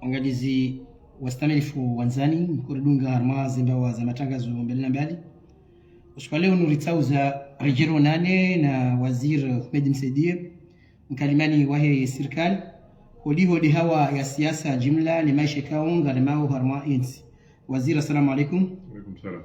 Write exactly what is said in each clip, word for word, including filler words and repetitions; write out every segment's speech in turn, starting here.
Waangalizi wastamilifu wandzani, mkoridunga harumwa zembawa za matangazo mbali na mbali. Usiku wa leo nuritsauza redjeri rionane na Waziri Houmed Msaidié, mkalimani wahe sirikali, holiho de hawa ya siasa jimla ne maesha ikao ngaremao harumwa entsi. Waziri, assalamu alaikum. Alaikum salam.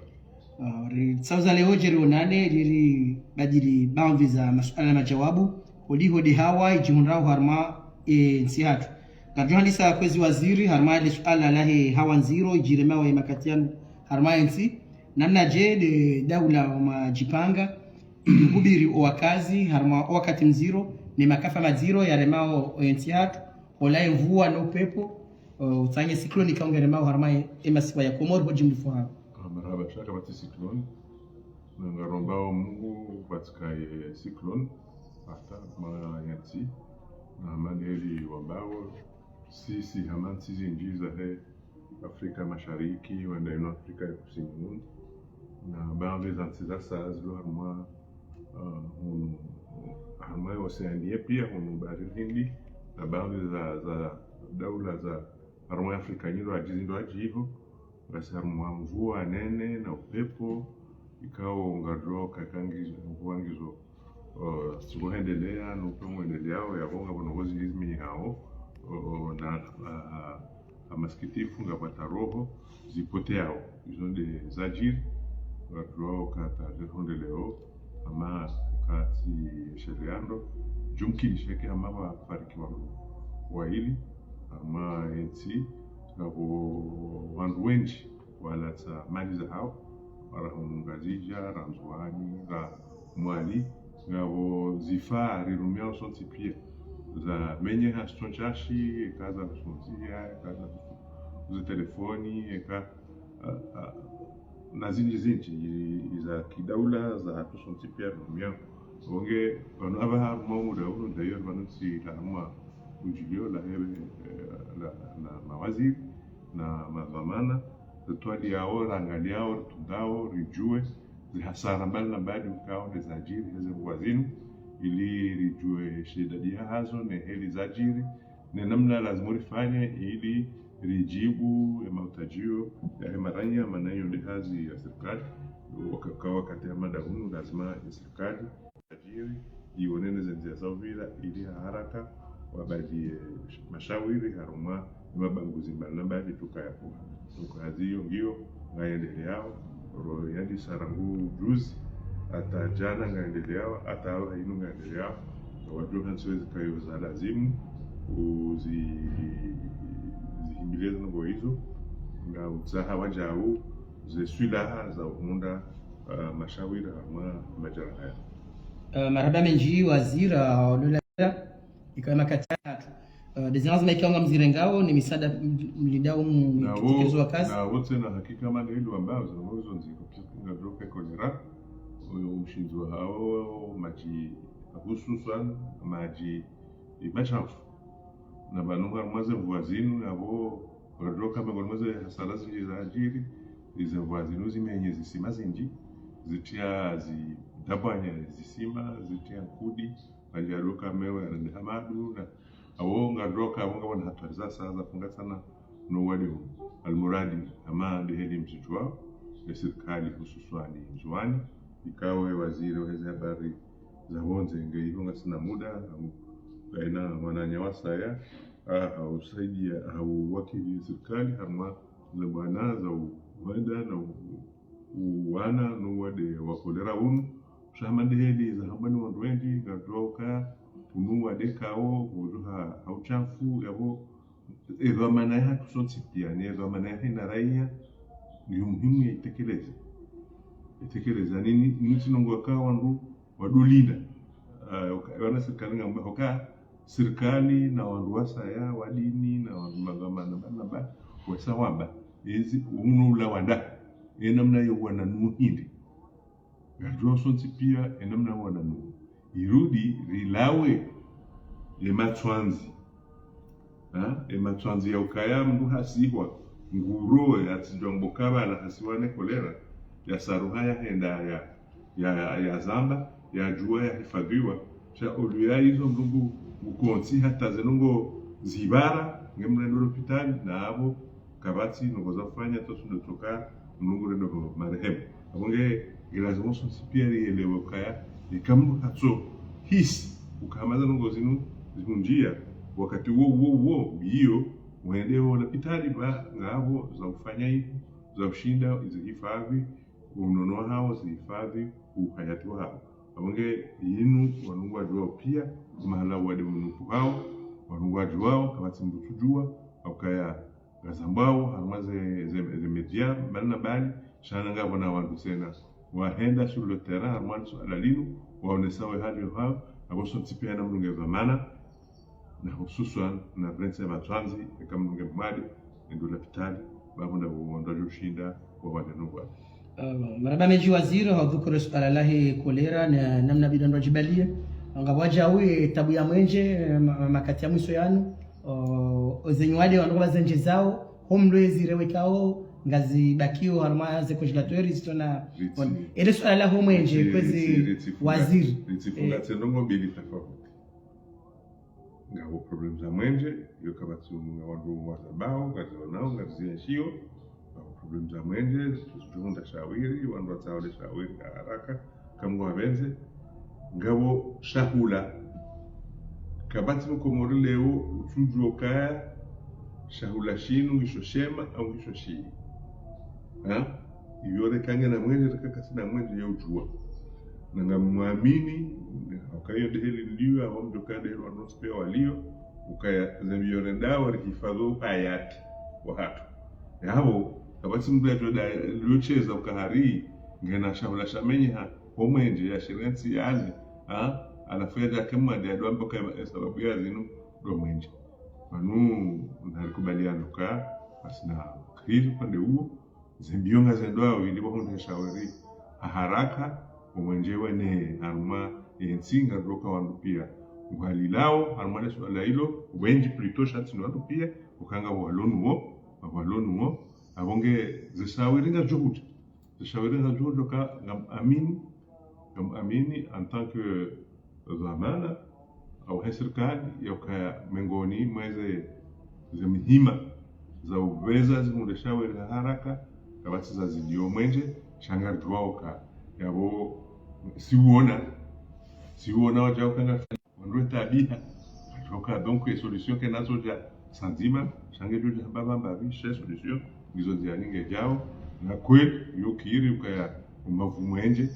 Ah, ritsauza leo redjeri rionane, riri badili baadhwi za masuala na majawabu, holiho de hawa ijihundrao harumwa entsi hatru. Ngarudjo handisa kwezi waziri, harumwa le suala lahe hawa ndziro, ijiremao ye makati yanu harumwa entsi. Namna je de daula wamajipanga, ili hubiri owakazi, harumwa owakati mdziro, ne makafa madziro, yaremao entsi hatru, ola emvua no upepo, o, utsanye cyclone ikao ngeremao harumwa e, emasiwa ya Komori, ho jimlifu hawo. Ah, marahaba, shaka pvatsi cyclone. Na ngarombao Mungu pvatsikaye cyclone, hata ma yentsi, na madeli wambao, sisi hama ntsi zindji zahe Afrika Mashariki, wenda inu Afrika ya Kusini munu, na baadhwi za ntsi za saya zilo harumwa, ah, hunu, harumwa Oceanie pia, hunu Bahari Hindi, na baadhwi za, za daula za harumwa Afrika nyiro ajizi ndo ajiho, ngasi harumwa mvua nene na upepo, ikao ngadro kakangi mvua ngizo, o, tsingo hendelea, no upepo ngwendeleao, yapvo ngapvo ndrongoo zindji zimenyehao, o, o, na, a, a, a masikitifu, ngapvata roho zipoteao. Izo nde zajiri, ngadro kata zihondeleo, ama katsi sheriando, jumkini sheke ama wafariki wandru waili, ama entsi, ngapvo wandru wendji walatsa mali zahao, ra hunu Ngazidja, ra Ndzuani, ra Mwali, ngapvo zifa rirumiao sontsi pia, zamenyeha sitronchashi, eka za kusonzia, eka za kusu-, ze telefoni, eka, a, a, na zindji zindji, i-, iza kidaula, zahatru sontsi pia rirumiao. Wonge, pvanu apvaha harumwa muda unu, d'ailleurs, pvanu tsi la harumwa ujilio la hebe, eh, la, na mawaziri, na madhwamana, ritwaliao, rangaliao, ritundao, rijue, zihasara mbali na mbali ukao nde zajiri, heze mvua zinu, ili rijue shidadi yahazo, ne heli zajiri, ne namna lazimu rifanye, ili rijibu, emahutajio, yahe maranya, mana iyo nde hazi ya sirikali, waka-, ka wakati hama nda unu, lazima ya sirikali, ajiri, iwone ne ze ndzia za uvira, ili ha haraka, wabadili mashawiri, harumwa, emabanguzi mbali na mbali, tuka ya kuha. Tuka hazi iyo ngiyo, ngayendeleao, ro yandisa rangu juzi, hata jana ngayendeleao, hata awa inu ngayendeleao, wadjo hantsi wezi kayo za lazimu, uzi-, zihimbileze ndrongoo izo, nga utsaha wajau, ze swilaha za uhundra, ah, mashawiri harumwa majara haya. Eh, marahaba mendji waziri, ah, lula, ikao makati hatru. Eh, de zina zima ikao ngamzirengao, ni misaada m-, mlindao mu-, Nawo, mtekezo wa kazi. Nawo tsena hakika mana ilo ambao, zina mwazo nziko, ngadjo ka kolera, oyo mshindzi wahao, maji, hususwan, maji, eh, mashafu. Na pvanu harumwa ze mvua zinu, yapvo, ngadjo ka miongoni mwa ze hasara zindji zajiri, ize mvua zinu zimenye zisima zindji, zitria zidabwanya zisima, zitria nkudi, pvandja ndo ka mewe, arende hamadu, na, apvo ngadjo ka, apvo ngapvo na hatwari za saya zafungamana no wade unu. Almuradi, hama nde heli mzidjuao, ye sirikali hususwani Ndzuani, ikao ye waziri waheze habari za pvondze, nge iho ngasina muda, au, kaina mwananya wa saya, a, au saidia, au wakili sirikali, harumwa ze mbwana za u-, wenda na u-, u-, uwana no wade wa kolera unu. Sha hama nde heli za hamba ni wandru wendji, ngadjo ka, unu wade kao, ngodjo ha, ha ushafu, yapvo, edhwamana yahatru sontsi pia, ne edhwamana yahe na raiya, ngiyo muhimu ya itekeleze. Itekeleza nini, nitsi ndrongoo ka wandru, wadulinda. Ah, oka-, wana sirikali ngamba, hoka sirikali na wandru wa saya, wa dini, na wandru madhwamana, ba, na ba, wesa wamba, ezi, unu ula wanda, enamna yo wana nuhindi. Ngadjo sontsi pia, enamna wana nuhu. Irudi, rilawe, ematswandzi. Ha? Ematswandzi ya ukaya mndru hasihwa, nguro yatsidjwa mboka pvala hasiwa ne kolera, yasaruha yahenda ya, ya, ya, yazamba, yadjuwa yahifadhwiwa. Sha oluya izo mndru ngu, ngukontsi hata ze ndrongoo zipvara, Nge mrende ho lapitali, na apvo kapvatsi ndrongoo za ufanya, tsi ndo toka Mlungu rende ho marehemu. Apvo nge, nge lazimu sontsi pia rielewe ukaya, eka mndru katso hisi ukaya hama ze ndrongoo zinu zimundjia, wakati uwo, uwo, uwo, mbio, wende ho lapitali, ba ngapvo za ufanya iho, za ushinda zihifadhi unono wahawo, zihifadhi uhayati wahawo. Apvo nge yinu wandru ngwadjuwao pia, mahala wade mnupu hawo, wandru ngwadjuwao, kapvatsi mndru tsudjuwa, ukaya ngazambwao, harumwa ze, ze, ze média, mbali na mbali, sha ngapvo na wandru tsena wahenda sur le terrain, harumwa le suala linu, waonesa we hali yo hawo, apvo sontsi pia na mndru nge dhwamana, na hususwan na prense ya matswanzi, eka mndru nge mwade, ende ho lapitali, ba pvo ndapvo wandru wadjo ushinda, wawade no ngwade. Ah, marahaba mendji waziri, ha udhukuru suala lahe kolera, na namna bidi wandru wadjibalie. Ngapvo wadjau ye tabu ya mwenje, eh, ma-, ma-, makati ya mwiso yanu, o, o ze nywade wandru ngwazendjezao, ho mlo ye zirewekao, ngazibakio harumwa ze congélateur, zitsona. Ritsi-, on-, ele suala laho mwenje, ritsi-, kwezi ritsi-, ritsifunga, waziri. Ritsifunga, eh, tsi ndrongoo mbili tafauti. Ngapvo problème za mwenje, iyo kapvatsi mwa wandru wazambao, ngazionao, ngazienshio. Ngapvo problème za mwenje, zitsuhundra shawiri, wandru watsaho le shawiri ha haraka, eka Mngu hapvendze. Ngapvo shahula. Kapvatsi Mkomori leo utsudjuwa ukaya shahula shinu ngisho shema au ngisho shii. Ha? Iyo reka nge na mwenje, reka kasina mwenje, ye udjuwa. Na ngamwamini, ukaya iyo nde heli liyo, apvo mdjo ukaya nde heli wandru wontsi pia walio, ukaya ze mbio rendao rihifadhwi uhayati wahatru. Yapvo, kapvatsi mndru yadjo da, liocheza ukaya hari, ngena shahula shamenyeha, ho mwenje, yashirentsi yane, ha? Halafu yadja ake mwade yadjo amba ukaya, eh, sababu ya zinu, ndo mwenje. Pvanu, narikubaliane ukaya, pvatsina crise upande uwo, ze mbio ngazendwao ili wahundre shawiri ha haraka, o mwenje wene harumwa ye ntsi, ngarudjuao ukaya wandru pia ngwalilao harumwa le suala ilo, wendji plutôt sha tsi ndo wandru pia, ukaya ngapvo walo nuwo, ngapvo walo nuwo, apvo nge ze shawiri ngazidjo hudja. Ze shawiri ngazidjo hudja, ka ngamwamini, ngamwamini en tant que dhwamana, au he sirikali, ya ukaya mengoni mwa ze, ze mihima za upvendza zihundre shawiri ha haraka, kapvatsi za zilio mwenje, sha ngaridjuwao ukaya, yapvo, siwona, siwona wadjao ukaya nga wandru we tabiha, wadjao ukaya, donc, ye solution kayina zodja saa ndzima, sha ngedjo dja hamba hamba pvi, she solution, ngizo ndziani ngedjao, na kweli, yo kiri ukaya, umavu mwenje,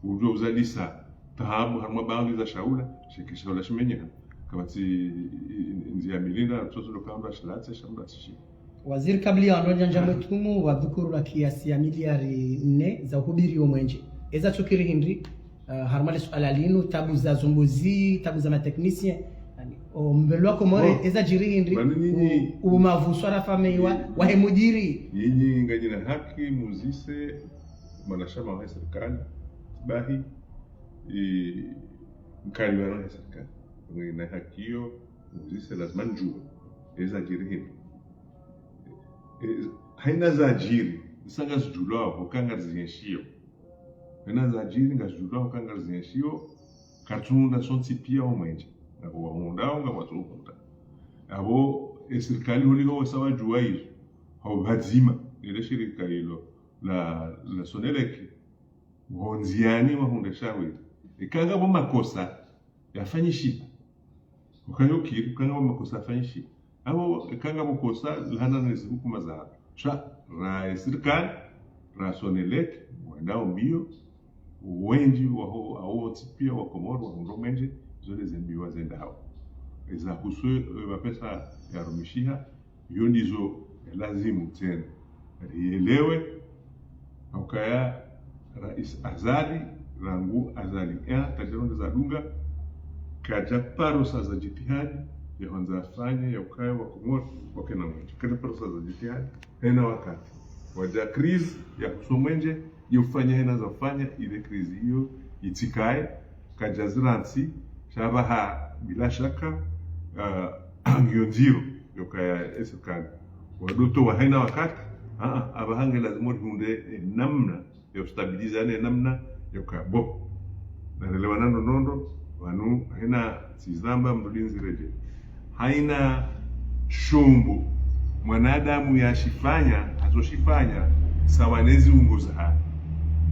udjo uzalisa taabu harumwa baadhwi za shahula, sha eka shahula shimenyeha, kapvatsi, i-, i-, ndzia mbili nda, tsotso ndo kamba shilatse, sha mbatsi shi. Waziri, kabla ya wandru wadjandja mwetumu, wadhukuru la kiasi ya miliari nne za uhubiri wo mwenje. Eza tsukiri hindri, eh, harumwa le suala linu, tabu za zombozi, tabu za ma techniciens. Yani, o mbelwa Komori, bon, eza djiri hindri, mani nyinyi, u-, umavu swarafa meiwa, nyinyi, wahe mudiri. Nyinyi nganyina haki, muzise, mwanashama wahe sirikali, bahi, i, mkali wa wahe sirikali. Nganyina haki iyo, muzise lazima ndjuwe. Eza djiri hindri. E, haina zadjiri, zisa ngazidjulwao, ukaya ngarizienshio. Haina zadjiri, ngazidjulwao, ukaya ngarizienshio, karitsunda sontsi pia wo mwenje. Ngapvo wahundrao, ngapvo watsuhundra. Apvo, e sirikali holiho wesa wadjuwa izo. Hau pvadzima, nele shirika ilo, la, la Sonelec, wo ndziani wahundre shawiri. Eka ngapvo makosa, yafanyishiha. Ukaya yo kiri, eka ngapvo makosa yafanyishiha. Apvo, eka ngapvo kosa, lihana ne zihukuma za. Sha, ra e sirikali, ra Sonelec, wendao mbio, wendji waho, awo wontsi pia wa Komori, wahundro mwenje, zo nde ze mbio wazendao. Eza husu, e, mapesa yarumishiha, iyo ndizo ya lazimu tsena. Rielewe, ha ukaya Rais Azali, rangu Azali un, tadjero nde zadunga, kadja paro sa za djitihadi, ya hwandza afanye, ya ukaya wa Komori, wakena mwenje. Kadja paro sa za djitihadi, hena wakati. Wadja crise, ya husu mwenje, ya ufanya hena za ufanya, ile crise iyo, itsikaye, kadja zirantsi, sha apvaha, bila shaka, ah, ngiyo ndziro, yo ukaya e sirikali. Wadoto wa haina wakati, ah, ah, apvaha nge lazimu rihundre, eh, namna, ya ustabiliza ne namna, ya ukaya bo. Narelewana ndo nondo, pvanu, haina tsi zamba mrudi ndziredje. Haina shombo mwanadamu yashifanya, hazoshifanya sawa ne ziungo zaho.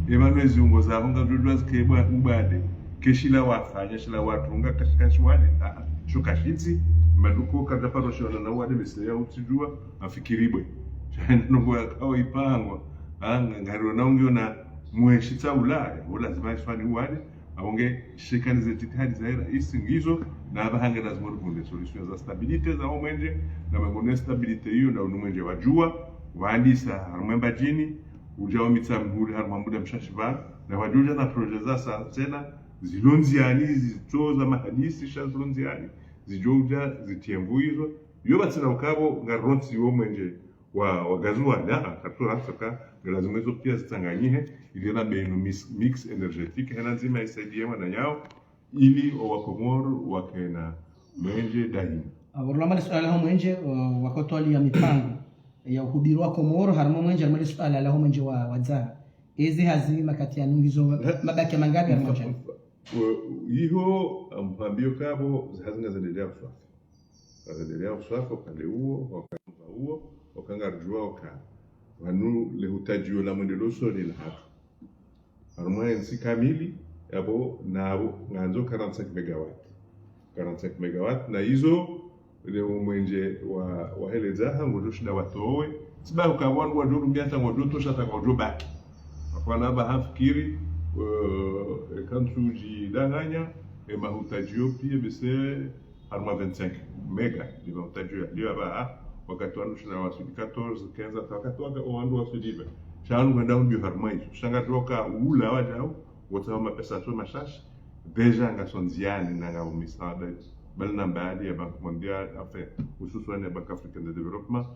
Eba no ziungo zaho ngazidjodjuwa zike bwa-, ubade. Keshila wafanya, shila watunga, kashi-, kashiwade. Ah, ah, sho kashitsi, maduko kadja paro shiwana na uwade, bese ya utsidjuwa, afikiri bwe. Shana nongo yakao ipangwa. Ah, nga-, ngariona ungiona mweshi tsaula, ya, lazima iswani uwade, awonge shekani ze jitihadi za era, isi ngizo, na aba hange lazima rivunde solution za stabilité za omwenje, na mangone stabilité iyo, na unu mwenje wadjuwa, wandisa, harumwa Mbadjini, udja omitsa mhuli, harumwa muda mshashi pvanu, na wadjudja na projet za sa, tsena, zilo ndziani, zitso za mahadisi, sha zilo ndziani, zidjodja, zitie mvu izo, iyo batsina ukabo, ngarontsi wo mwenje, wa, wa gazuwani, ah, katura saka, ngelazimu izo pia zitsanganyihe, ili na benu mix, mix énergétique, hena ndzima isaidie wananyao, ili owakomoro wakena mwenje daima. Aburulama ni suala laho mwenje, o, wakotwali ya mipango, ya uhubiri wa Komoro, harumwa mwenje, harumwa ni suala laho mwenje wa, wa dzaha. Ezi hazi makati ya nungizo, mabaki ya mangapi harumwa mwenje? O, iho, mpambio kabo, hazi ngazendelea uswafi. Ngazendelea uswafi, upande uwo, upande uwo, uka ngaridjuwa uka. Wanu le hutadjio la mwendeleo usoni la hatru. Harumwa entsi kamili, yabo, nabo, ngandzo quarante-cinq mégawatts. Quarante-cinq mégawatts, na izo, le omwenje wa, waheledza ha, ngodjo shinda watowe. Tsiba uka wanu wadjo rumia hata ngodjo tosha hata ngodjo baki. Afwana ba hafikiri, eh, eka ntsudjidanganya, e mahutadjio pia bese harumwa vingt-cinq méga, ndi mahutadjio ya, ndi aba, wakati wanu shina waswili quatorze, quinze, hata wakati waka, wanu waswili vingt. Sha wanu ngwenda umbio harumwa izo. Sha ngadjoka ula wadjao, wotsaha mapesa tso mashashi, déjà ngaso ndziani na ngapvo misaada, bali na mbali ya Banque Mondiale, enfin, hususwani ya Banque Africaine de Développement,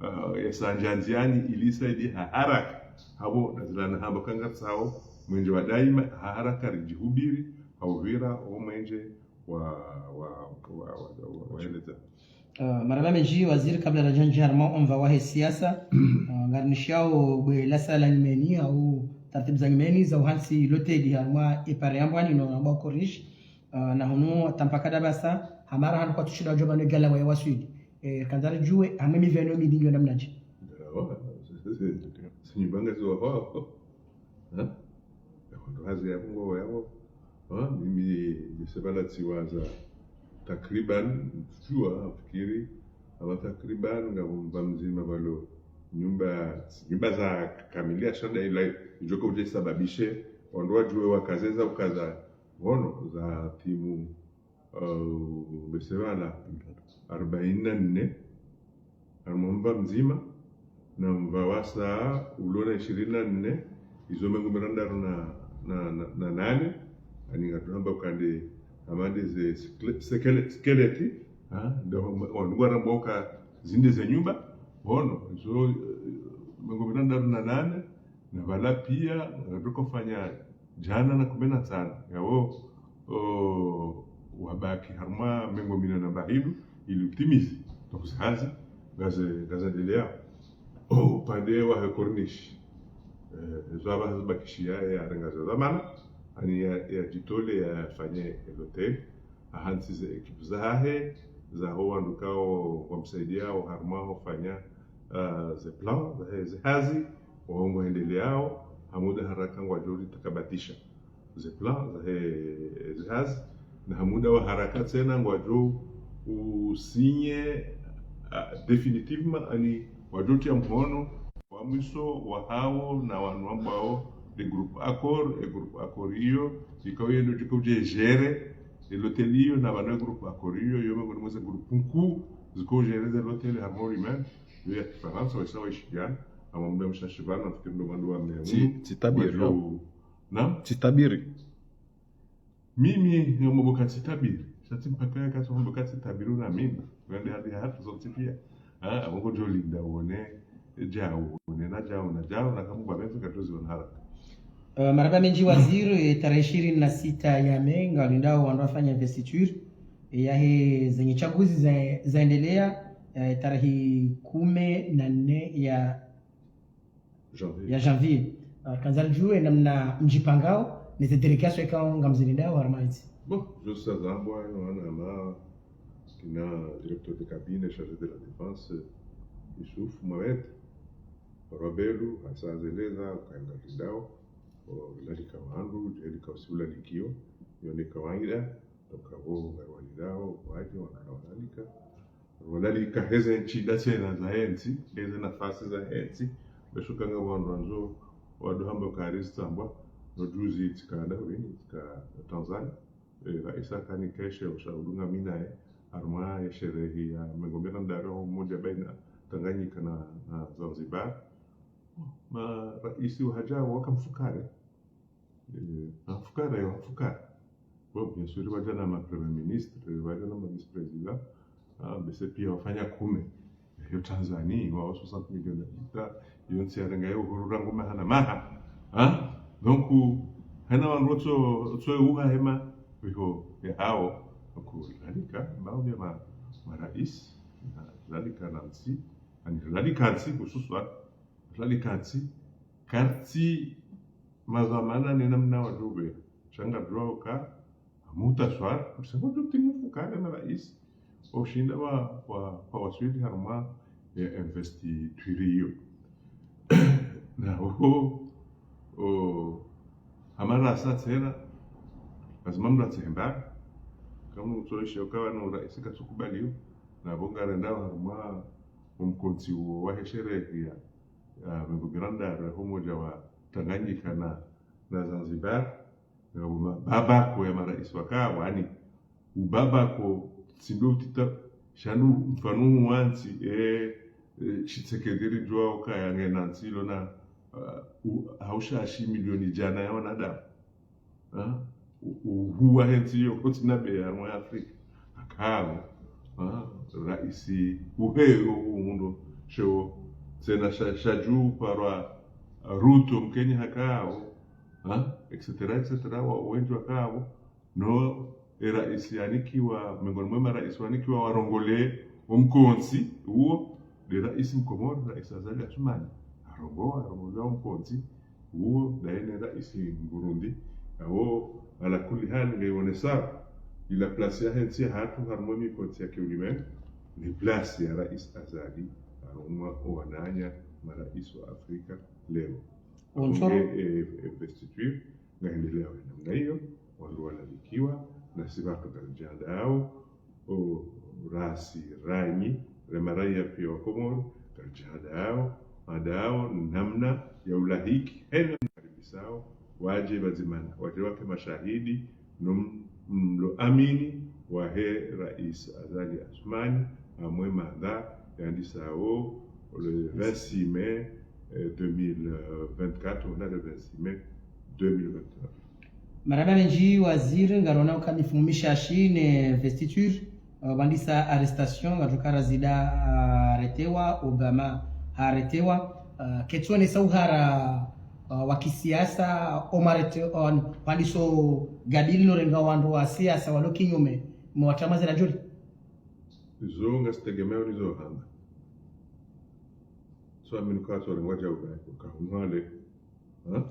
eh, yasandja ndziani ili isaidi ha haraka. Habo, nazilana habo kangatsao, mwenje wa daima, ha haraka ridjihubiri, ha uvira, o mwenje wa, wa, wa, wa, wa, waheledza. Ah, marahaba mendji, waziri, kabla radjandja harumwa omva wahe siasa, ah, ngarinishao bwe lasa la nyumeni, au taratibu za nyumeni, za uhantsi loteli harumwa epare ya Mbwani no harumwa Corniche, ah, na hunu tampaka dabasa, hamara hanu kwatsu shinda wadjo ba no gala wa ya waswili. Eh, kandza ridjuwe, hamwe miveno midinyo namnadje? Gala wa, si nyumba ngazi wa hao. Ha? Wandru hazi ya Mungu yabo. Ha? Mimi, nise bala tsiwaza takriban, tsudjuwa, nafikiri, ama takriban, ngapvo mva mdzima balo nyumba, nyumba za kamili ya shanda ila, idjoka udje sababishe, wandru wadjuwe wakaze za ukaza, ngono, za timu, eh, bese bala, arobaini na nne, harumwa mva mdzima, na mva wasa ulo na ishirini na nne, izo mengo mirandaru na, na, na, na nane, ani ngatuhamba ukande amande ze skle-, sekele-, skeleti, ha, ndo ma-, wandru ngwaramboka zinde ze nyumba, ngono, izo, eh, mengo mirandaru na nane, na bala pia, ngatukofanya djana na kume na ntsanu, yawo, o, wabaki harumwa mengo mine na mbahidu, ili utimizi. Donc, zi hazi, ngaze, ngazendelea. O, upande wahe Corniche. Eh, ezo aba hazibakishiya ya renga za dhamana, ani ya, ya djitole yafanye e loteli, ahantsi ze ekipu zahahe, zaho wandru kao wamsaidiao harumwa hufanya, ah, ze plan, zahe, ze hazi, wao ngwaendeleao, ha muda haraka ngwadjo ritakabatisha ze plan, zahe, ze hazi, na ha muda wa haraka tsena ngwadjo usinye, ah, définitivement, ani ngwadjo tia mhono wa mwiso wahawo na wanu wambwao le groupe Accor, e groupe Accor iyo, ikao yendo djika udje gérer e loteli iyo, na bana groupe Accor iyo, iyo mengo mwa ze groupe nkuu, ziko gérer ze loteli harumwa ulimwengu, iyo ya Kifarantsa, waisa waishidjana, ama muda mshashi pvanu, nafikiri ndo mwando wa mea Tsi-, unu, tsitabiri, wadjo, yo. Naam? Tsitabiri. Mimi, ngomboka tsitabiri. Sha tsi mpaka ya katso ngomboka tsitabiri una mimi. Ngande hadi hatu zontsi pia. Ah, abongo djo linda uone, djao, uone, na djao, na djao, na kamu ba mezo katozi wana haraka. Eh, marahaba mendji waziri, eh, tarehi ishirini na sita ya Mei, ngalindao wandru wafanya investiture, eh, yahe zenye tsaguzi za, zaendelea, eh, tarehi kume na nne ya Janvier. Ya Janvier. Ah, kandza ridjuwe namna mdjipangao, ne ze délégation ikao ngamzilindao harumwa entsi. Bon, juste ça, zambwa, wana ma, Kina directeur de cabinet chargé de la défense, Youssouf Mohamed, Robelu, hasa zeleza, ukaenga lindao, o, lalika wandru, jelika usi ulalikio, yo ni kawaida, toka wo, ngari walindao, waje, wana walalika. Walalika heze ntsi, nda tsena za hentsi, heze nafasi za hentsi, besho kanga wandru wandzo, wado hamba kari zitsambwa, no juzi tsika nda weni, tsika Tanzania, eh, raisi akanikeshe, usha udunga minaye, harumwa ye sherehe ya mengo miraru ho umoja baina Tanganyika na, na Zanzibar. Ma raisi wa haja waka mfukare. Eh, mfukare, mfukare. Bon, bien sûr, waja na ma premier ministre, waja na ma vice président. Ah, bese pia wafanya kume. Yo Tanzania, wa soixante millions d'habitants, yo ntsi yarenga yo uhuru rangu maha na maha. Ha? Donc, hena wandru wotso, wotso uha hema, wiho ya hao, kulalika, mbao ya ma, ma raisi, na lalika na ntsi, ani lalika ntsi hususwan, lalika ntsi, kartsi mazamana nena mna wa dube, shanga dua uka, mutaswar, msema tu timu fukare ma raisi, oshinda wa, wa, wa waswili harumwa ya investiture iyo. Na ho, o, hamara sa tsena, lazima mla tsehemba, kamu mtsoishe ukawa no raisi katsukubaliyo, na bonga renda harumwa umkontsi wo wa he sherehe ya, ya mengo miraru ya umoja wa Tanganyika na, na Zanzibar, na uma, babako ya ma raisi wakawa, ani, ubabako, tsindo utita, shanu mfano wantsi, eh, eh, Tshisekedi ridjua ukaya ngena ntsi lona, uh, u, hausha shi milioni jana ya wanadamu. Ha? U, uhuwa hentsi yo, kotsi na beya mwa Afrika. Akao, ha? Raisi, uheyo undo, sheo, tsena sha, sha ju parwa, Ruto, Mkenya hakao, ha? Et cetera, et cetera, wa, wendji wakao, no, e raisi anikiwa, mengoni mwe ma raisi wanikiwa warongole, omkontsi, uwo, de raisi Mkomori, raisi Azali Assoumani. Arongoa, arongoa omkontsi, uwo, daye ne raisi Mburundi, awo, ala kulli hali, nge wonesa, ila place ya hentsi ya hatru, harumwa mikontsi ya kiulimengu, ni place ya raisi Azali, harumwa owananya, ma raisi wa Afrika, leo. Onsoro. Nge, eh, investiture, ngaendelea namna iyo, wandru walalikiwa, na si pvatru ngaridjandao, o, rasi, ranyi, re ma raiya pia wa Komori, ngaridjandao, madao, namna ya ulahiki, hena mkaribisao, waje pvadzima na, waje wake mashahidi, no m, mlo amini, wa he raisi Azali Assoumani, amwe manda, yandisao, le vingt-six mai, eh, deux mille vingt-quatre, on a le vingt-six mai deux mille vingt-quatre. Marahaba mendji waziri, ngarona uka mifumo mishashi ne investiture, uh, bandisa arrestation, ngarukara zida, uh, arrêtewa, Obama arrêtewa, uh, ketsonesa uhara, uh, wa kisiasa, omarete, on, pandiso gabili no renga wandru wa siasa walo kinyume, mwa tama zela joli. Izo ngasitegemeo nizo hamba. So amini kwa so rengwa jau bai, ukahunwale. Ha?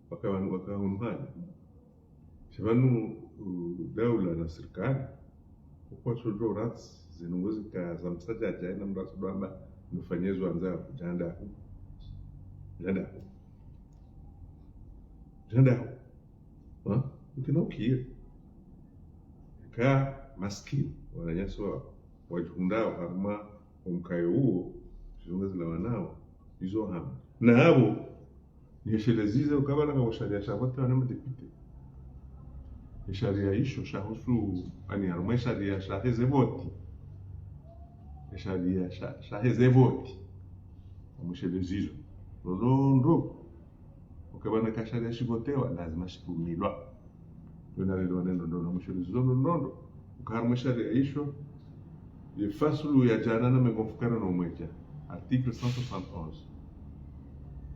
Waka wanu, wakahunwale. Shapvanu, uh, daula na sirikali, ukwa sodjo rats, zinu ngozika za msadjadja, ina mrats dwamba, nufanye zo andza, janda. Janda. Janda. Ha? Ukina ukiye. Ka maskini, wananyasi wa, wadjihundao, harumwa, omkayo uwo, zilonga zila wanao, izo hamba. Na abo, niheshelezize, ukabala nga usharia sha vote wana madepite. Esharia isho, shahusu, ani, harumwa esharia sha heze vote. Esharia sha, sha heze vote. Amushelezizo. Lolondo. Ukabana ka sharia shivotewa, lazima shivumilwa. Yona lelo nendo ndo na mwisho lizo ndo ndo. Uka harumwa sharia isho, ye fasulu ya jana na mengo mfukare no mwedja. Article cent soixante et onze.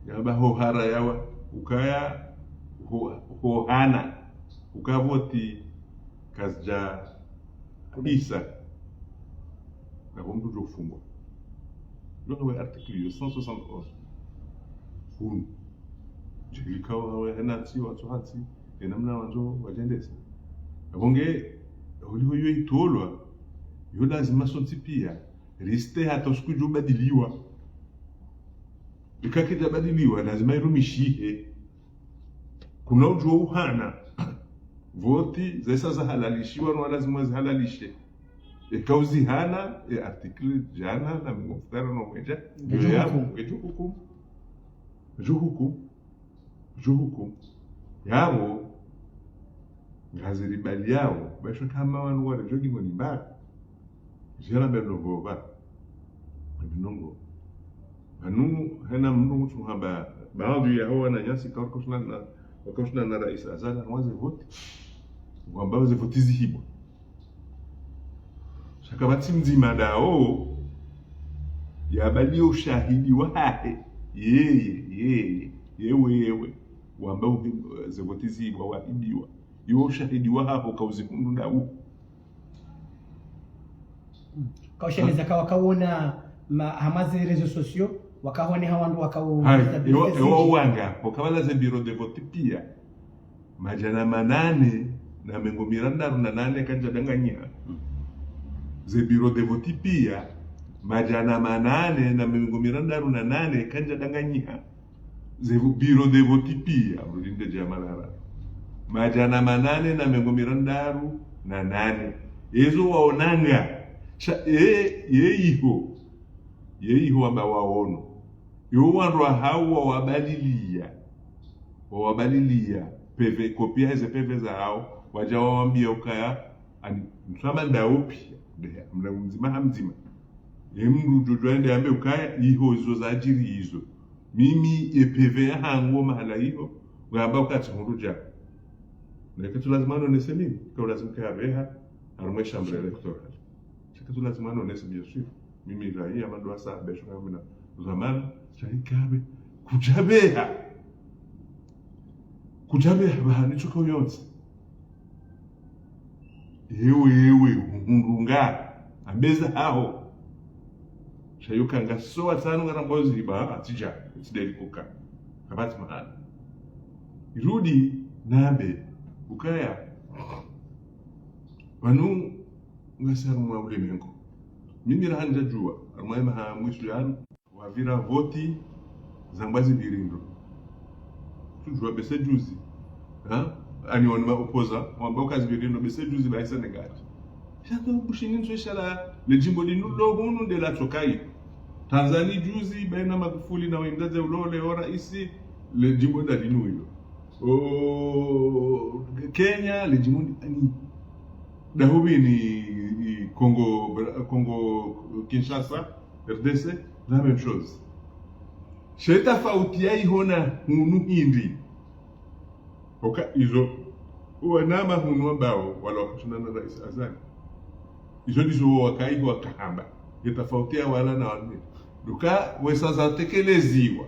Yamba ho hara yawa, ukaya ho, ho hana, ukavoti kazidja isa. Na ho mndru djo fungwa. Ndo we article yo cent soixante et onze. Hunu. Djeli kawa we hena tsi, watso hatsi, hena mna wandzo, wadjendesa. Abonge, holiho yo itolwa, Yo lazima sontsi pia riste hata usiku djo badiliwa. Ika kidja badiliwa, lazima irumishihe. Kuna udjo uhana voti zesa zahalalishiwa, no lazima zihalalishe. Eka uzihana, e article djana na mengo mfukare no mwedja, yo yapvo, ngedjo hukumu. Ngedjo hukumu. Ngedjo hukumu. Yapvo, ngaziribali yapvo, basho kama wanu wale djo dingo ni mbara. Djela bendo vova. Binongo. Pvanu, hena mndru mutsu hamba, baadhwi yaho wananyasi ka wakaushinda na, wakaushinda na Rais Azali, ngwambao ze voti. Ngwambao ze voti zihibwa. Sha kapvatsi mdzima ndawo, yabaliyo ushahidi wahahe. Yeye, yeye, yewe, yewe. Wamba uhi-, ze voti zihibwa, wahibiwa. Yo ushahidi wahaho kauzihundru ndawo. Kausheleza ka wakaona ma-, hama ze réseaux sociaux, wakaone ha wandru wakao- Hayi, ewa, ewa wanga, wakabala ze bureau de vote pia. Madjana manane na mengo mirandaru na nane kandja danganyiha. Ze bureau de vote pia, madjana manane na mengo mirandaru na nane kandja danganyiha. Ze vu-, bureau de vote pia, mrulinde djamalara. Madjana manane na mengo mirandaru na nane. Ezo waonanga. Sha, e, ye iho. Ye iho wamba waono. Yo wandru wahawo wawabalilia. Wawabalilia. Peve, kopia heze peve zahawo. Wadja wawambia ukaya, ani, msama ndawo pia. Ndeha, mna mdzima ha mdzima. Ye mndru djodjo ende yambe ukaya, iho izo zadjiri izo. Mimi ye peve yahangu mahala iho, ngamba ukatsi hundru dja. Na ikatsu lazima nonese mimi, ka ulazimu ka yapveha, harumwa ye chambre électorale. Ikatsu lazima nonese, bien sûr. Mimi raia madwasa, besho kama mina zamana, sha ikapve, kudjapveha. Kudjapveha, bahani tsuka uyontsi. Ewe, ewe, uhundrunga. Ambeza haho. Sha yo kanga so watsanu ngana mbozi ba, atidja, atidja likuka. Kapvatsi mahana. Irudi, nambe, ukaya. Pvanu, ngasi harumwa ulemengu. Mimi raha ndjadjuwa, harumwa ye maha mwiso yanu. Wavira voti zambwa zipviri ndro. Tsudjuwa bese juzi. Ha? Ani wanu ma opposants, wamba uka zipviri ndro bese juzi ba isa nengati. Shaka Bushini ntsu ishala le djimbo linu lo hunu nde la tsokayi. Tanzanie juzi, baina Magufuli na wemdaze ulo le ora isi, le djimbo nda linu ilo. O, Kenya, le djimbo ndi ani. Dahubi ni, ni Congo, Congo Kinshasa. R D C, la même chose. She tafauti ya iho na hunu hindri. Oka izo, wanama hunu wambao, wala wakashindana na Rais Azali. Izo ndizo wakaiho wakahamba. Ye tafauti ya wala na wanu. Duka, wesa zatekeleziwa.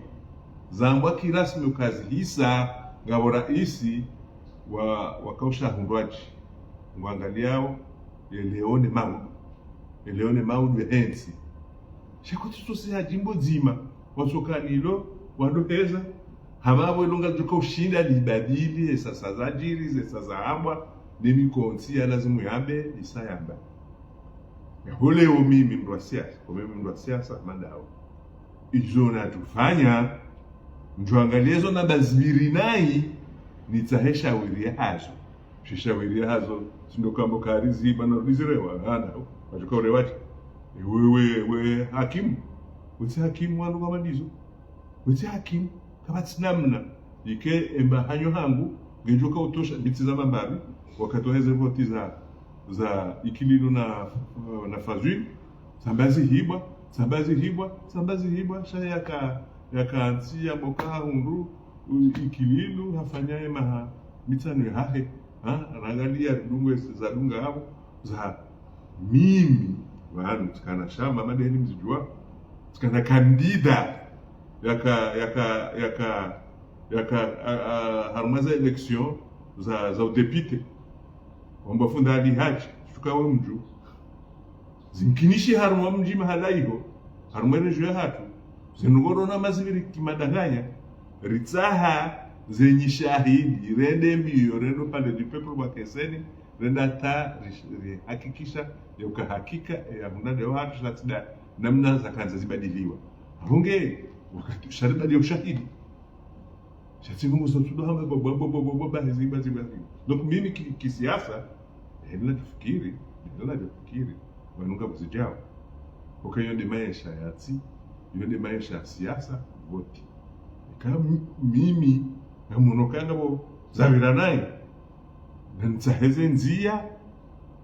Zambwa kirasmi ukazihisa, ngapvo raisi, wa, wakausha hundrwadji. Ngwangaliao, ye leo ne maudu. Ye leo ne maudu ya hentsi. Shakoti tsosi ha djimbo dzima. Watsoka nilo, wadoheza. Hama apvo ilo ngalidjoka ushinda libadili, ye sasa zadjiri, ze sasa hambwa, ne mikontsi ya lazimu yambe, isa yamba. Ya ho leo mimi mndru wa siasa, kwa mimi mndru wa siasa, mandao. Izo natsufanya, ndjwangalie zo namba zipviri nayi, nitsahe shawiri yahazo. Shishawiri yahazo, tsindo kambo kari ziba na rizirewa, hana, wadjoka urewa tsi. Ewe, we, we, hakimu. Utsi hakimu wanu kama ndizo. Utsi hakimu. Kapvatsi namna. Ike emba hanyo hangu, ngedjoka utosha, bitsi za mambari, wakati wa heze voti za, za Ikililou na, na Fazul, zamba zihibwa, zamba zihibwa, zamba zihibwa, sha yaka, yaka ntsi ya mboka hundru, u-, Ikililou, hafanya ye maha mitsanu yahahe, ha, rangalia dungu ezi zadunga apvo, za mimi, wanu, tsikana shama, madeni mzidjuwa, tsikana kandida, yaka, yaka, yaka, yaka, a, a, harumwa ze élection za, za udéputé. Wamba funda Ali Hadji, shuka we mdju. Zimkinishi harumwa mdji mahala iho, harumwa ye région yahatru. Zinu ngorona mazipviri kimadanganya, ritsaha zenyi shahidi, rende mbiyo, rende Palais du Peuple wa Keseni, Renda ta ri-, rihakikisha ya uka hakika, e, ya mnada wa hatru sha tsi nda namna zakandza zibadiliwa. Honge, wakati sha ribadili ushahidi. Sha tsi nungu zo tudo hamba bo, bo, bo, bo, bo, bo, ba, ziba, ziba, ziba. Donc, mimi ki, kisiasa, hena nafikiri, hena nafikiri, wanu ngapvo zidjao. Oka yo nde maesha ya tsi, yo nde maesha ya siasa, voti. Eka m-, mimi, ngamono ka ngapvo, zapvira nayi. Na nitsahe ze ndzia,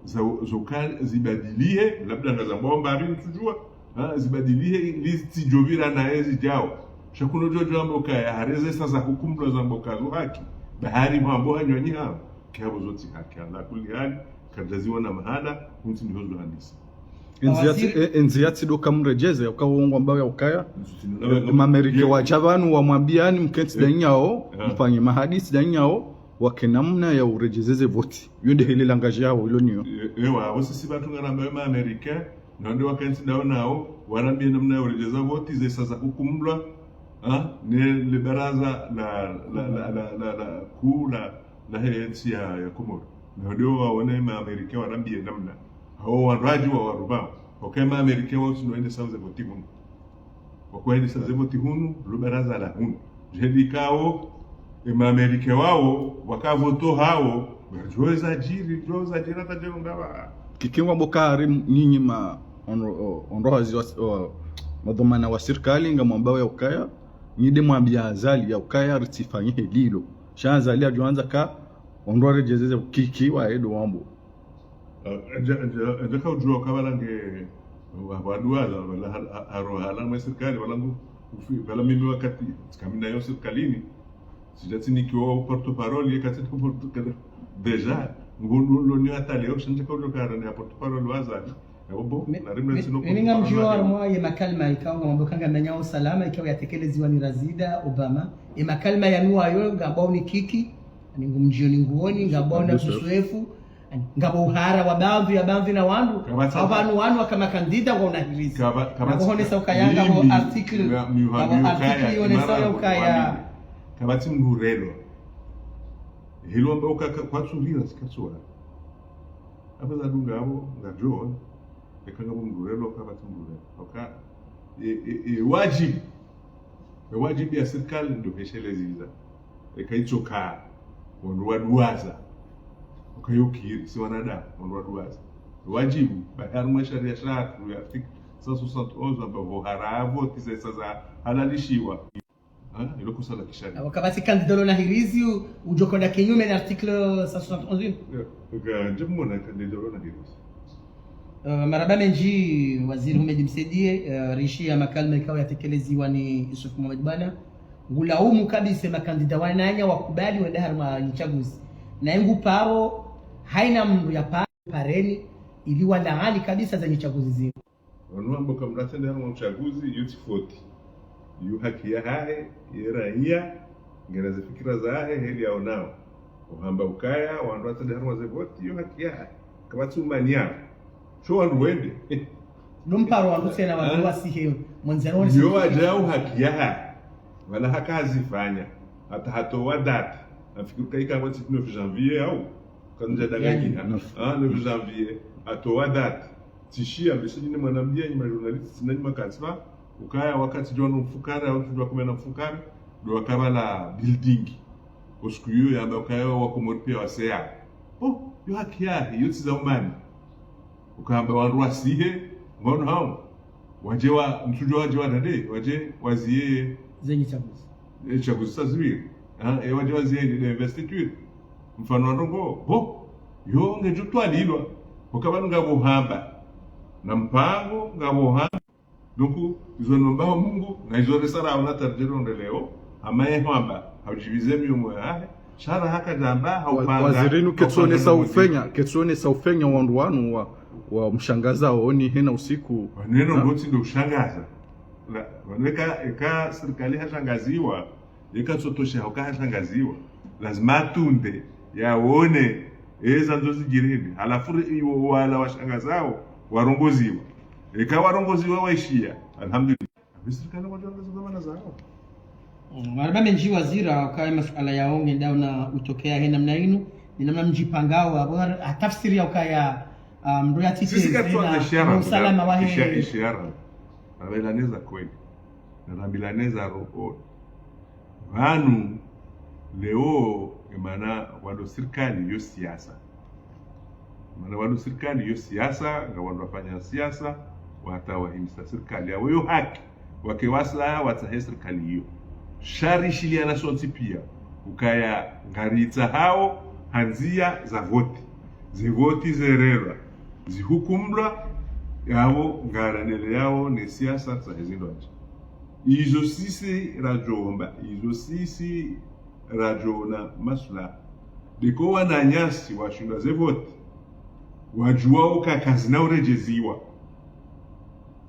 za, zoka zibadilihe, labda ngazambwao mbapvi ntsudjua, ha, zibadilihe, ili zitsidjopvira naye zidjao. Sha kuno djodjo amba ukaya, hareze sa za hukumlwa zamba uka zo haki, bahari mwambo hanywanyi hamba, kiyapvo zo tsi haki, ala kulli hali, kadjaziwa na mahala, kuntsi ndiho zo handisa. Endzia tsi, Waziri- e-, endzia tsi ndo kamredjeze, uka wongo ambao ya ukaya, Nzuti nuna- e, Mamerike Ye- wadja pvanu wamwambiani mkentsi Eh. da nyao, Ah. mfanye mahadisi da nyao, wake namna ya uredjezeze voti. Yo nde hele langage yao, ilo niyo. E-, ewa, wo sisi pvatru ngaramba yo Mamerike, na wo nde wakentsi dao nao, warambie namna ya uredjeza voti, ze sa za hukumlwa, ha? Ne le baraza la, la, la, la, la, la, kuu la, la he ntsi ya, ya Komoro. Na wo nde waone Mamerike warambie namna. Hawo wandru wadji wa warubao. Oka Mamerike wao tsi ndo wende sa uze voti hunu. Wakoendesa ze voti hunu, lo baraza la hunu. Djeli kawo, e Mamerike wawo, wakavoto hawo, wadjuwe zadjiri, djuwe zadjiri, hata djeli ngapvo. Kiki ngwambo ka hari nyinyi ma, onro-, o-, onrohazi wa, o, madhwamana wa sirikali, ngamwambao ya ukaya, nyi nde mwambia Azali ya ukaya, ritsifanye he lilo. Sha Azali adjo andza ka, ondro aredjezeze kiki wa edo wambo. Ah, ndja, ndja, ndja kaudjua kabala nge, wa, waduwaza, wala hal-, ha-, haro hala mwe sirikali, wala ngu, ufi, wala mimi wakati, tsi kamina yo sirikalini, sidja tsinikiwa porte-parole, ye kati porte-, déjà, ngu, ngu, lo ni hata leo, sha ndja kaudjua kara ni porte-parole waza, ya bobo, Mi-, na rimwe mi-, tsino mimi porte-parole ngamdjua waza. Harumwa ye makalima ikao ngamwambo ka ngamenya usalama, ikao yatekeleziwa ni Razida, Obama, ye makalima yanu wayo, ngambao ni kiki, ani ngumdjio ni nguoni, ngambao na Abdou Soef. Abdou Soef, Ngapvo uhara wa bamvi ya bamvi na wandru. Kapvatsi hata. Apvanu wanu waka makandida ngwa unahirizi. Kapa-, kapvatsi. Ngapvo honesa ukaya, ngapvo mimi, article, mi-, mi-, ngapvo mi-, article ukaya, yonesa imara ya ukaya. Kapvatsi mndru urelwa. Hilo amba uka-, ka-, kwatsu rira tsi katsuwa. Apvo zadunga apvo, ngadjo. Eka ngapvo mndru urelwa, kapvatsi mndru urelwa. Oka, e, e, e, wadjibu. E wadjibu ya sirikali ndo hesheleza iza. Eka itsoka, wandru waduwaza. Ukaya ukiri, si wanadamu, wandru waduwaza. Wadjibu, ba harumwa sharia shatru ya article cent soixante et onze, amba pvo harapvo, tsi ze sa za halalishiwa. Ha? Ilo kosa la kisharia. Awa kapvatsi kandida lo nahirizi, u-, udjo kwenda kinyume na article cent soixante et onze. Nga, ndje mwona kandida lo nahirizi. Eh, marahaba mendji, Waziri Houmed Msaidié, eh, rishi ya makalima ikao yatekeleziwa ni Youssouf Mohamed Boina. Ngulaumu kabisa makandida wananya wakubali wende harumwa nyitsaguzi. Na ingu paro, haina mndru ya pa-, pareni, ili walaani kabisa za nyitsaguzi zinu. Wanu wamba uka mndru atsende harumwa utsaguzi, yo tsi foti. Yo haki yahahe, ye raiya, ngena ze fikira zahahe, heli yaonao. Uhamba ukaya, wandru watsende harumwa ze voti, yo haki yahahe. Kapvatsi umanya. Sho wandru wende. No mparo wandru tsena wandru wasihe, mwandzani wandru yo wasihe. Wadjau haki yahahe. Wala haka hazifanya. Hata hatowa date. Nafikiri uka ika ngwatsi neuf janvier au. Kanudja danganya. Yani, neuf. Ah, neuf janvier. Hatowa date. Tsishiya, mbese nyinyi mwanambia, nyinyi ma journaliste, na nyinyi makatiba, ukaya wakati djwa no mfukare, au djwa kume na mfukare, ndo wakapvala building. Usiku iyo yamba ukaya wa Komori pia waseya. Oh, yo haki yahe, yo tsi za umani. Ukamba wandru wasihe, ngono hao. Wadje wa, mtsudjo wadje wa dade, wadje waziye. Ze nyitsaguzi. E, tsaguzi sa ziwiri. Ha, e, wadje waziye ni de investiture. Mfano wa ndrongo, bo, yo ngedjo twalilwa. Ukaba ngapvo hamba. Na mpango, ngapvo hamba. Donc, izo nomba ho Mungu, na izo resara haona tardjero ndeleo, hama ye hwamba, haudjivize miyo mwe hahe, sha ra haka djamba, wa-, haupanga, waziri nu haupanga ketsuonesa na ufenya, ketsuonesa ufenya wandru wanu wa, wa mshangaza oni hena usiku. Waneno ngotsi ndo ushangaza. La, waneka, eka sirikali hashangaziwa, yeka tsotosha hoka hashangaziwa. Lazima atunde, yaone, eza ndzo zidjirende. Halafu ri-, iwo wala washangazao, warongoziwa. Eka warongoziwa waishiya. Alhamdulillah. Abisirikana kwa djanga za dhamana zao. Mm, marahaba mendji waziri, ukaya masuala yao ngendao na utokea he namna inu. Ina mna mdjipangao, abo ha-, ha tafsiri ya ukaya, ah, mndru ya tite sisi katsuanze zina, shiara, usalama wa he. Isha-, ishiara. Rabelaneza kweli. Na rabelaneza roho. Pvanu, leo, emana wandru sirikali yo siasa. Mana wandru sirikali yo siasa, nga wandru wafanya siasa, wata wahimisa sirikali. Yawo yo haki, wake wasaya, watsahe sirikali iyo. Sha rishiliana sontsi pia, ukaya ngaritsahao, ha ndzia za voti. Ze voti zererwa, zihukumlwa, yawo ngaranele yawo ne siasa za hezindru ndji. Izo sisi radjomba, izo sisi radjona maslaha. Deka wananyasi washindwa ze voti, wadjuwao ka kazina uredjeziwa.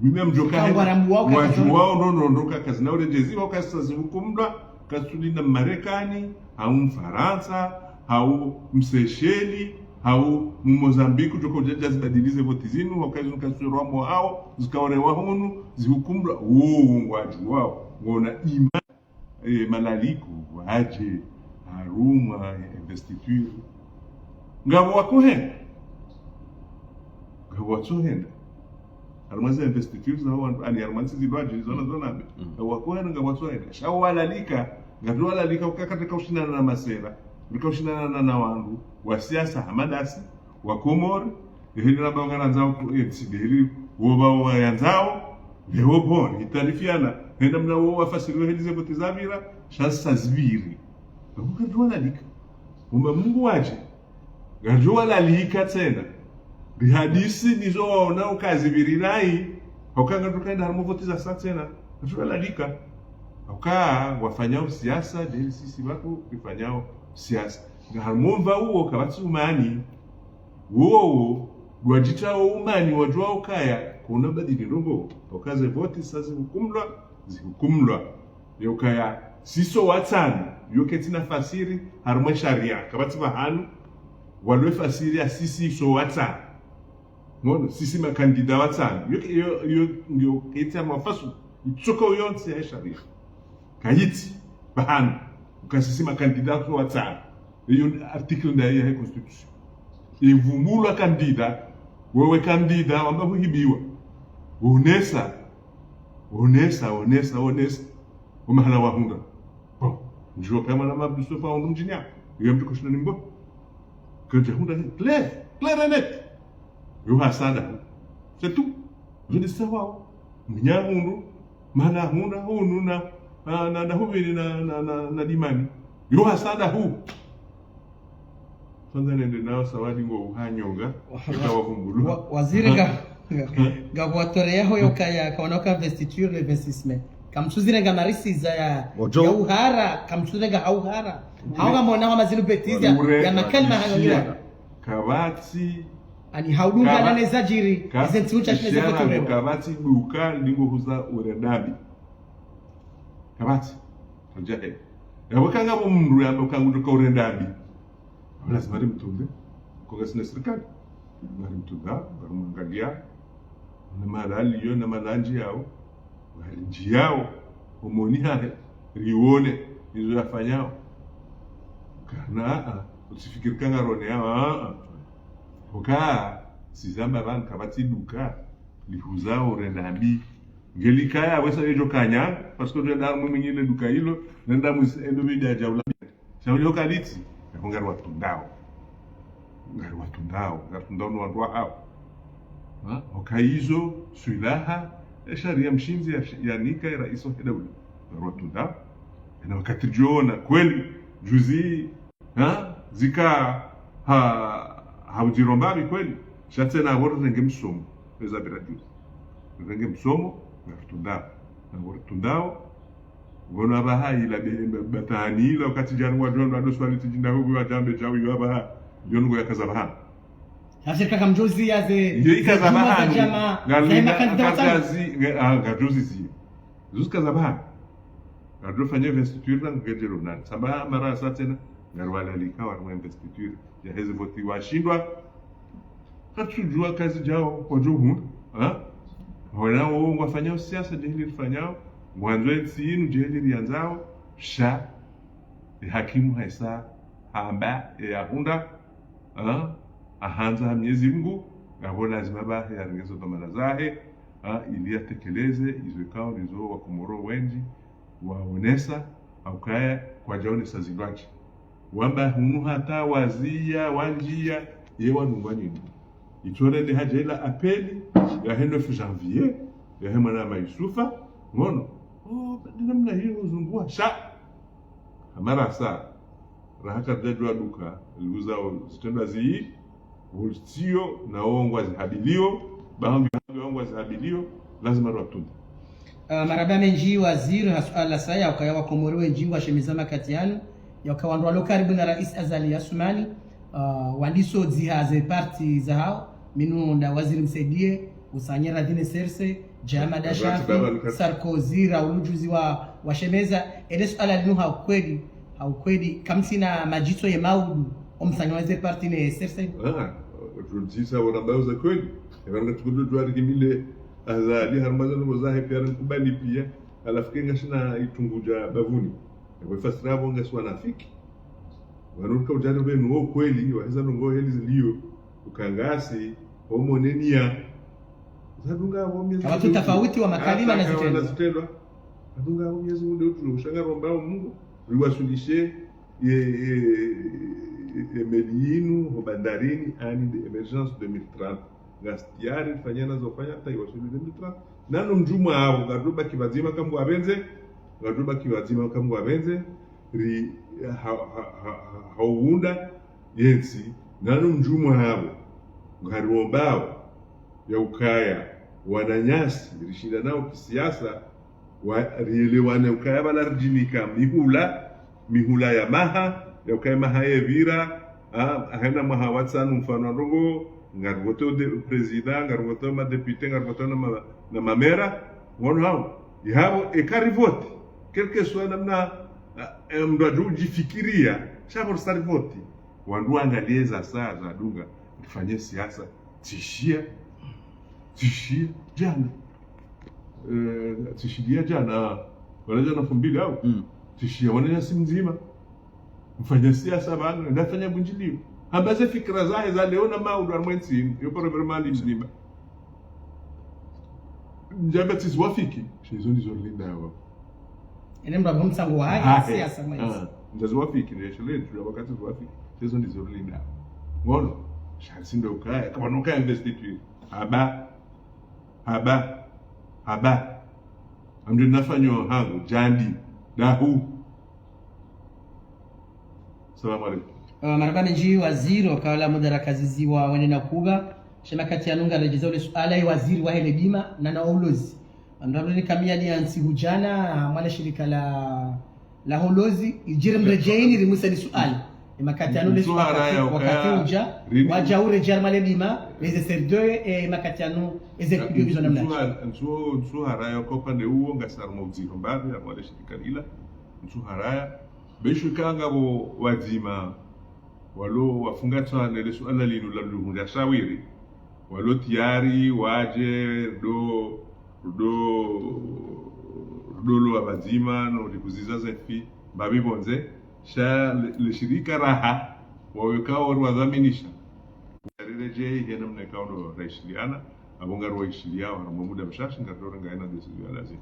Mimi mdjoka henda, wadjuwao no, no, no, ka kazina uredjeziwa, ka sasa zihukumlwa, katsulinda Marekani, hau Mfarantsa, hau Msesheli, hau Mozambiki, djoko djadja zibadili ze voti zinu, hau kazi zinu kasurwa mo hao, zikaorewa hunu, zihukumlwa, wo, wo, ngwadjuwao, ngona ima. Eh, malaliko, wadje, harumwa, investiture. Ngapvo wakohenda. Ngapvo watsohenda. Harumwa ze investiture za wandru, ani harumwa ntsi zilwadje, zona, zona mbe. Mm. Ngapvo wakohenda, ngapvo watsohenda. Sha walalika, ngapvo walalika, ukakateka ushindana na masera. Rika ushindana na, na wandru, wa siasa, hama dasi, wa Komori, eheli ramba ngarandzao ku, eh, tsi deheli, wo ba wayandzao, lewo bon, itarifiana, henda mna wo wafasiri weheli ze voti zapvira, sha sasa zipviri. Ngapvo ngardjo walalika. Umba Mungu wadje, ngardjo walalika tsena. Rihadisi nizo waona uka zipviri nayi, hauka ngardjo kaenda harumwa voti za sa tsena, ngardjo walalika. Hauka wafanyao siasa, deheli sisi watu, rifanyao siasa. Nga harumwa mva uwo, kapvatsi umani, wowo, wadjitao umani, wadjuwao ukaya, kuna badili ndrongo, uka ze voti sa zihukumlwa, zihukumlwa. Yo ukaya, sisi watsanu, yo ketsina fasiri, harumwa sharia, kapvatsi pvahanu, walwe fasiri ya sisi so watsanu. Ngono, sisi makandida watsanu. Yo, yo, yo, yo, ketsi harumwa fasu, itsoka yontsi ya sharia. Kayitsi, pvahanu, uka sisi makandida so watsanu. Iyo article ndayi ya he constitution. Ivumbulwa kandida, wewe kandida, wamba huhibiwa. Onesa, onesa, onesa, onesa. Wo mahala wahundra. Bon, ndjo kama na Abdou Sofa wahundru mdjini ya. Iyo mdru koshinda nimbo. Kandja hundra, clair, clair et net. Yo hasanda. C'est tout. Je dis ça, wawo. Mwenye hundru, mana hundra, hunu na, na, na, na hupviri na, na, na, na dimani. Yo hasanda hu. Kwanza nende nao sawadi ngo uhanyonga, ika wavumbulu. Wa-, waziri nga, nga, nga watoreyaho yo kaya, kaona ka investiture le vingt-six mai. Kamtsuzirenga marisiza ya, ya uhara, kamtsuzirenga ha uhara. Hau ngamona hama zinu bêtise ya, ya makalima hayo ngira. Kapvatsi Ani haudungana ne zadjiri, ka-, ize ntsi utsha shine ze ishara vote urema. Kapvatsi duka lingo huza urenda mbi. Kapvatsi. Kandja he. Yapvo kangapvo mndru yamba uka ngudjo ka urenda mbi. Apvo lazima rimtunde. Ko ngasina sirikali. Ngarimtunda, ngarimwangalia. Na mahala aliyo, na mahala ndjiyao. Ngarinjiyao. Homoni hahe. Rione. Izo yafanyao. Kana, a, a. Utsifikiri ka ngarone, a, a, a. Hoka, sizamba pvanu kapvatsi duka, lihuza urenda mbi. Ngelikaya, wesa yedjo kanya, parce que renda mwe mwenye le duka ilo, renda mwisi endo bidi adja ula. Sha ulio kalitsi, yapvo ngariwatundao. Ngariwatundao, ngaritundao no wandru wahao. Ha? Hoka izo, swilaha, e sharia mshindzi ya, yanika e raisi wa he daula. Ngariwatundao. Ena wakati djona, kweli, juzi, ha? Zika ha, ha udjiromba mbi kweli. Sha tsena apvo rirenge msomo. Eza pvira juzi. Rirenge msomo, ngaritundao. Na ngaritundao. Ngono apvaha ila be, be, batani ila wakati djana wadjo ndo swali tijinda huku wadjambe djau yo apvaha. Yo ngo yakaza pvahanu. Sha sirikali kamdjozi ya ze, ye ikaza pvahanu. Ngalina makandida watsanu. Ngadjozi, nga, a, ngadjozi zi. Zo zikaza pvahanu. Ngadjofanya investiture na ngedjelo nani. Samba mara sa tsena, ngariwalalika wari mwa investiture. Ya hezi voti washindwa. Katsudjua kazi djao, wadjo hundra. Ha? Wana wo ngwafanyao siasa djeheli rifanyao. Ngwandzo entsi inu djeheli riyandzao. Sha. E hakimu haisa. Hamba, e yahundra. Ah, ahandza ha Mwenyezi Mungu, ngapvo lazima bahi yarenge zo dhwamana zahe, ah, ili yatekeleze izo ikao ndizo Wakomoro wendji waonesa, haukaya kwadjaonesa zindrwadji. Wamba hunu hata wazia, wandjia, ye wanungwa nyingi. Itsorende hadja ila appel yahe neuf janvier, yahe mwana ma Yusufa, ngono. Oh, badi namna hiyo uzunguha, sha. Hamara sa, raha karidjadjuwa duka liuzao zitrendwa zii, vultio na wongwa zihabilio, bahambi wongwa zihabilio, lazima rwatunde. Ah, marahaba mendji waziri, ha suala saya, ukaya Wakomoro wendji ngwashemeza makati yanu, ya ukaya wandru walo karibu na Rais Azali Assoumani, ah, wandiso dziha ze parti zahao, minu nda waziri msaidie, usanye radhi ne C R C, Djamada Shafi, Sarkozy, Raoul juzi wa, washemeza, ele suala linu ha ukweli, ha ukweli, kamsina madjitso ye maudu, omsanyo wa ze parti ne C R C. Ah, udzisa wona mbao za kweli. Eba ngatsukudu djuwa rikimile Azali, harumwa za ndrongo zahe pia, nkubali pia, halafu ke ngashina itungu dja bavuni. Ebo ifasira abo ngasi wanafiki. Wanu rika udjari benu wo kweli, waheza ndrongo heli zilio, ukangasi, homo nenia. Zadunga abo Mwenyezi Mungu. Hawatu tafauti wa makalima na zitrendwa. Zadunga abo Mwenyezi Mungu, ushanga romba Mungu, riwaswilishe, ye, ye, ye meli yinu, ho bandarini, ani de émergence deux mille trente. Ngasi tayari, fanyana zo fanya, hata iwaswili deux mille trente. Nanu mdjumwa abo, ngarubaki pvadzima kamwe wapvendze, ngarubaki pvadzima kamwe wapvendze, ri, ha, ha, ha, ha, ha uunda, yentsi, nanu mdjumwa abo, ngariwombao, ya ukaya, wananyasi, rishindanao kisiasa, wa, rielewane ukaya bala ridjinika mihula, mihula ya maha, ya ukaya maha yepvira, ah, ahena mwaha wa tsanu mfano ndrongo, ngarivoto de, président, ngarivoto madéputé, ngarivoto na ma, na mamera, ngono hao. Ihabo, eka rivote, quel que soit namna, ah, eh, mndru adjo udjifikiria, sha pvo risa rivote. Wandru wangalie za saa zadunga, rifanye siasa, tsishia, tsishia, djana. Eh, tsishilia djana, wala djana mfumbili hao. Mm. Tsishia, wananyasi mdzima. Mfanya siasa pvanu, nafanya bundjilio. Hamba ze fikira zahe za leo na maudu harumwa entsi, yo paro paro mali mdzima. Ndjamba tsiziwafiki, she izo ndizo rilindao. Ene mndru amba mtsango wahe, siasa mwenzi. Ah, ndjaziwafiki, ne shile, ndjamba tsiziwafiki, she izo ndizo rilindao. Ngono, sha tsi ndo ukaya, kama no ukaya investiture. Haba, haba, haba. Amdjo nafanyo hangu, djandi, dahu. Salamu alaikum. Ah, marahaba mendji waziri, wakala mudaraka zizi wa wene na kuba. She makati yanu ngaredjeza ule suala ye waziri wahe le dima, na na ulozi. Wandru wamreni kamia ni yantsi hudjana, mwana shirika la, la holozi, idjiri mredjeini rimuseni suala. Ye makati yanu le suala wakati udja, wadja uredjea harumwa le dima, eze C R D E, ye makati yanu, eze kudio izo namna. Ntsu, ntsu, ntsu haraya kwa upande uwo, ngasi harumwa udziro mbapvi, harumwa le shirika lila. Ntsu haraya, be shuka ngapvo wadzima, walo wafungatsana ne le suala linu la luhundra shawiri, walo tayari, wadje, do, do, do lo wapvadzima, no likuziza ze mfi, mbapvi pvondze, sha le, le shirika raha, wawekao ri wadhaminisha. Riredjei, he namna ikao ndo raishiliana, abo ngari waishiliao, harumwa muda mshashi, ngari dorenga ena décision ya lazima.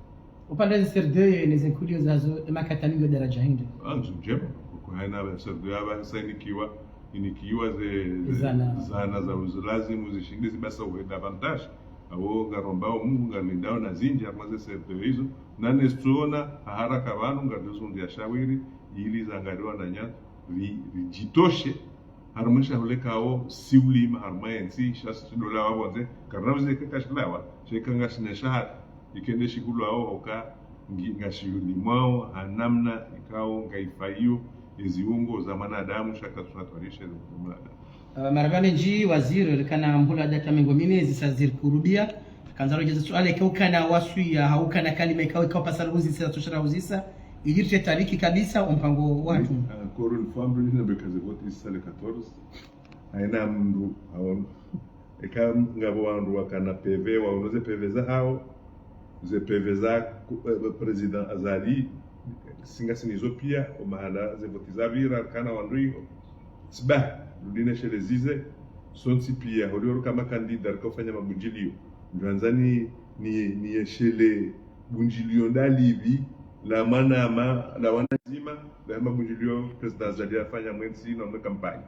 Upande ze C R D E, ne ze nkulio zazo, ye makati yanu yo daradja hindri? Ah, nzu ndjema. Kwa haina C R D E, aba sa inikiwa, inikiwa ze, ze zana, zana za uzo lazimu zishinde zibasa uweda avantage. Abo ngarombao Mungu, ngalindao na zindji, harumwa ze C R D E izo. Nane sitsona, ha haraka pvanu, ngarizo ndia shawiri, ili zangaliwa na nyatu, ri, ridjitoshe, harumwa shahule kao, si ulima, harumwa yentsi, sha si dola wapvondze, karina uze kaka shilawa, sheka ngashine shahara, ikende shikulwao, oka, ngi, ngashilimwao, ha namna, ikao, ngaifaio, eziungo za mwanadamu, shaka tsunatwarishe, za mwanadamu. Ah, marahaba mendji, waziri, rikana mhula dakika mengo mine, zisa ziri kurubia, kandza rodjeza suala, eka ukana waswiya, hau ukana kalima, eka, eka upasa ruhuzisa, toshara huzisa, ili ritetariki kabisa, ompango watru. Ah, encore une fois, mndru nina beka ze vote zisa le quatorze. Haina mndru, haono. Eka ngapvo wandru wakana P V, waono ze P V zahao, ze P V za ku, eh, Président Azali, si ngasi nizo pia, omahala ze vote zapvira, kana wandru iho. Sibahi. rudi ne shele zize, sontsi pia, holiho rika makandida, rika ufanya mabundjilio. Ndjwandzani ni, ni ye shele bundjilio ndalipvi, la mwanama, la wanadzima, la mabundjilio, Président Azali afanya mwezi na mwe kampanyi.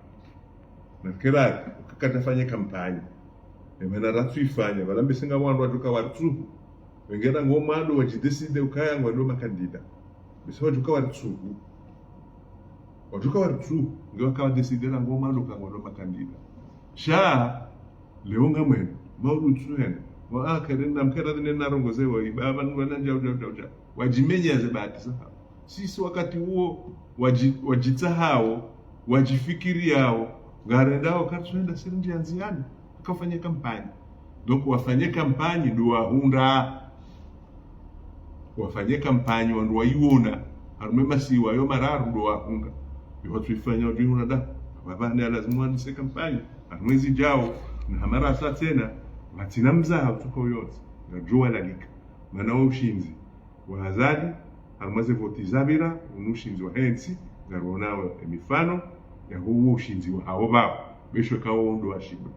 Na kera, kakata fanya kampanyi. Emana ratsu ifanya, walambe singa wandru wadjuka waritsuhu. Wengera ngo mwando wadjidécidé ukaya ngwalo makandida. Bese wadjuka waritsuhu. Wadjuka waritsuhu, nge waka wadécidé ra ngo mwando ka ngwalo makandida. Sha, leo ngamwenu, maulu tsuhenu. Wa akhirin na mkera dhine na rongoze wa ibaba nungwa na njau, jau, jau, jau. Wadjimenya ze bahati zahawo. Sisi wakati uwo, wadji-, wadjitsahao, wadjifikiriao, ngarendao, karitsuhenda siri ndjia ndziani, rika ufanya kampanyi. Donc, wafanye kampanyi, ndo wahundra. Wafanye kampanyi, wandru waiona. Harumwa ye masiwa yo mararu ndo wahundra. Yo watsuifanya, watsuihundra da. Wapvahane ya lazimu wandise kampanyi. Harumwa ezi djao, na hamara sa tsena, watsina mzaha, utsuka uyotsi. Ngadjo walalika. Mana wo ushindzi wa Azali, harumwa ze voti zapvira, unu ushindzi wa hentsi, ngarionao emifano, ya huwo ushindzi wahawo pvao, besho kawo ndo washinda.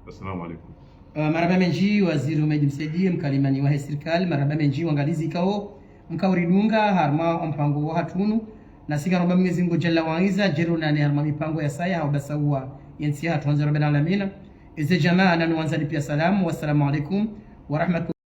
Assalamu alaikum. Ah, marahaba mendji, waziri Oumeid Msaidie, mkalimani wahe sirikali, marahaba mendji, wangalizi ikao, mkauridunga, harumwa ompango wahatru unu, nasi ngaromba Mwenyezi Mungu Jalla wa Azza, djeri ronane harumwa mipango ya saya, hau basa uwa, yentsi yahatru wandzo Rabbil Alamina. Eze jamaa, nanu wandzani pia salamu, wassalamu alaikum, wa rahmatullahi